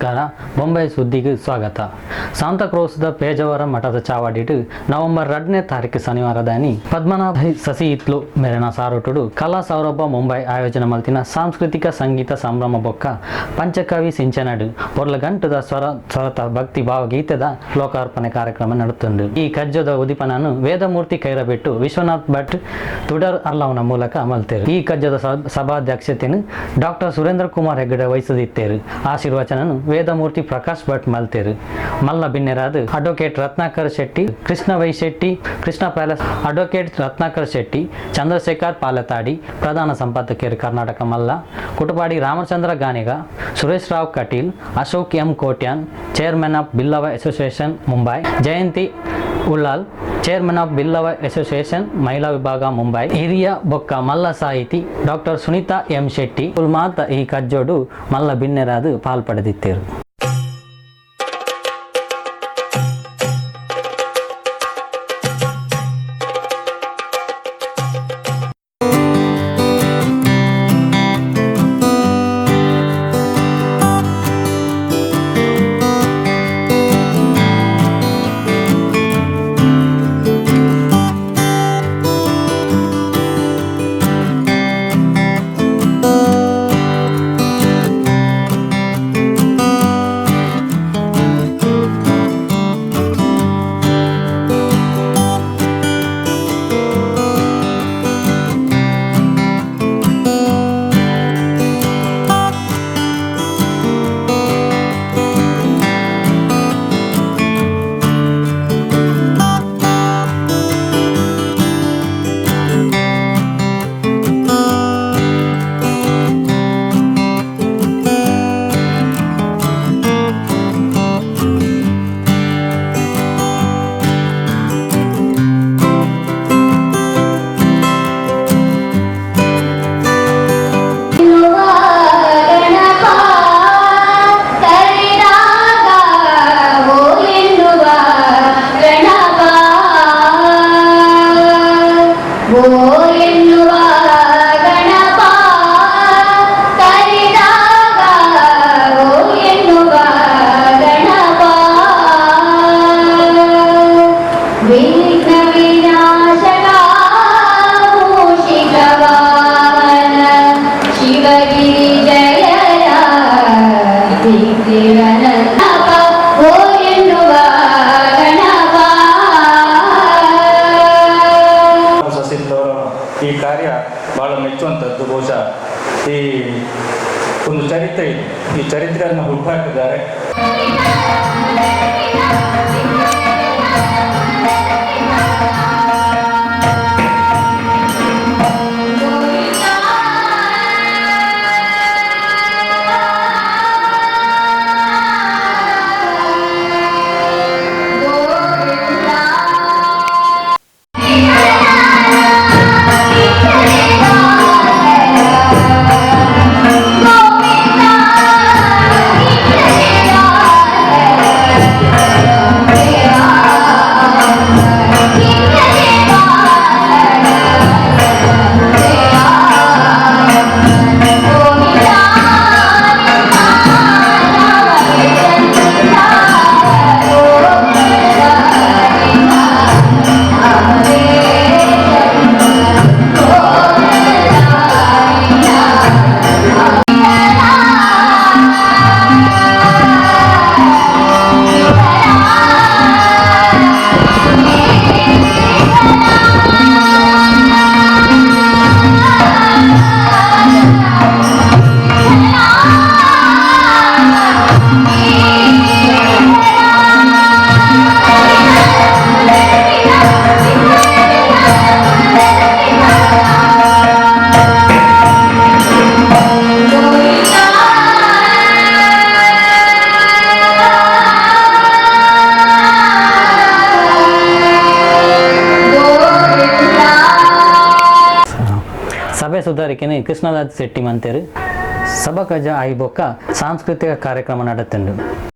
ನಮಸ್ಕಾರ, ಬೊಂಬೈ ಸುದ್ದಿಗೆ ಸ್ವಾಗತ. ಸಾಂತಾಕ್ರೂಸ್ದ ಪೇಜಾವರ ಮಠದ ಚಾವಡಿಡ್ ನವೆಂಬರ್ 2ನೇ ತಾರೀಕು ಶನಿವಾರದಾನಿ ಪದ್ಮನಾಭ ಸಸಿಹಿತ್ಲು ಮೇರೆನ ಸಾರೋಟುಡು ಕಲಾ ಸೌರಭ ಮುಂಬೈ ಆಯೋಜನೆ ಮಲ್ತಿನ ಸಾಂಸ್ಕೃತಿಕ ಸಂಗೀತ ಸಂಭ್ರಮ ಬೊಕ್ಕ ಪಂಚಕವಿ ಸಿಂಚನಡು ಪೊರ್ಲಗಂಟದ ಸ್ವರ ಸ್ವರತ ಭಕ್ತಿ ಭಾವಗೀತೆದ ಲೋಕಾರ್ಪಣೆ ಕಾರ್ಯಕ್ರಮ ನಡತುಂಡು. ಈ ಕಜ್ಜದ ಉದಿಪನನು ವೇದಮೂರ್ತಿ ಕೈರಬೆಟ್ಟು ವಿಶ್ವನಾಥ್ ಭಟ್ ತುಡರ್ ಅರ್ಲಾವನ ಮೂಲಕ ಮಲ್ತೇರು. ಈ ಕಜ್ಜದ ಸಭಾಧ್ಯಕ್ಷತೆಯನ್ನು ಡಾಕ್ಟರ್ ಸುರೇಂದ್ರ ಕುಮಾರ್ ಹೆಗ್ಗಡೆ ವಹಿಸದಿತ್ತೇರು. ಆಶೀರ್ವಚನನು ವೇದಮೂರ್ತಿ ಪ್ರಕಾಶ್ ಭಟ್ ಮಲ್ತೇರು. ಮಲ್ಲ ಬಿನ್ನೆರಾದ advocate Ratnakar Shetty, Krishna Y Shetty, Krishna palace, advocate Ratnakar Shetty, Chandrashekhar Palathadi, ಪ್ರಧಾನ ಸಂಪಾದಕರು ಕರ್ನಾಟಕ ಮಲ್ಲ, ಕುಟಪಾಡಿ Ramachandra ಗಾನಿಗ, Suresh Rao Kateel, Ashok M Kotian, chairman of Billava association Mumbai, Jayanti Ullal, chairman of Billava association ಮಹಿಳಾ ವಿಭಾಗ ಮುಂಬೈ, ಹಿರಿಯ ಬೊಕ್ಕ ಮಲ್ಲ ಸಾಹಿತಿ ಡಾಕ್ಟರ್ ಸುನೀತಾ ಎಂ ಶೆಟ್ಟಿ ಮಾತ ಈ ಕಜ್ಜೋಡು ಮಲ್ಲ ಬಿನ್ನೆರಾದ ಪಾಲ್ ಪಡೆದಿತ್ತೇರು. ಎನ್ನುವ ಗಣಪ ಕರೆದಾಗ ಓ ಎನ್ನುವ ಗಣಪ, ಓ ಎನ್ನುವ ಗಣಪ ಕರೆದಾಗ ಓ ಎನ್ನುವ ಗಣಪ, ವಿಘ್ನ ವಿನಾಶಕ ಮೂಷಿಕ ವಾಹನ ಶಿವಗಿರಿ ಜಯರ ವಿಘ್ನಪ್ಪ, ಓ ಎನ್ನುವ ಗಣಪ. ಸಸಿಹಿತ್ಲವರ ಈ ಕಾರ್ಯ ಬಹಳ ಮೆಚ್ಚುವಂಥದ್ದು. ಬಹುಶಃ ಈ ಒಂದು ಚರಿತ್ರೆ ಇದೆ. ಈ ಚರಿತ್ರೆಯನ್ನು ಹುಟ್ಟುಹಾಕಿದ್ದಾರೆ. ಸಭೆ ಸುಧಾರಿಕೆನೆ ಕೃಷ್ಣರಾಜ್ ಶೆಟ್ಟಿ ಮಂತೇರು. ಸಭಾ ಕಜ ಆಯಿ ಬೊಕ್ಕ ಸಾಂಸ್ಕೃತಿಕ ಕಾರ್ಯಕ್ರಮ ನಡತುಂಡು.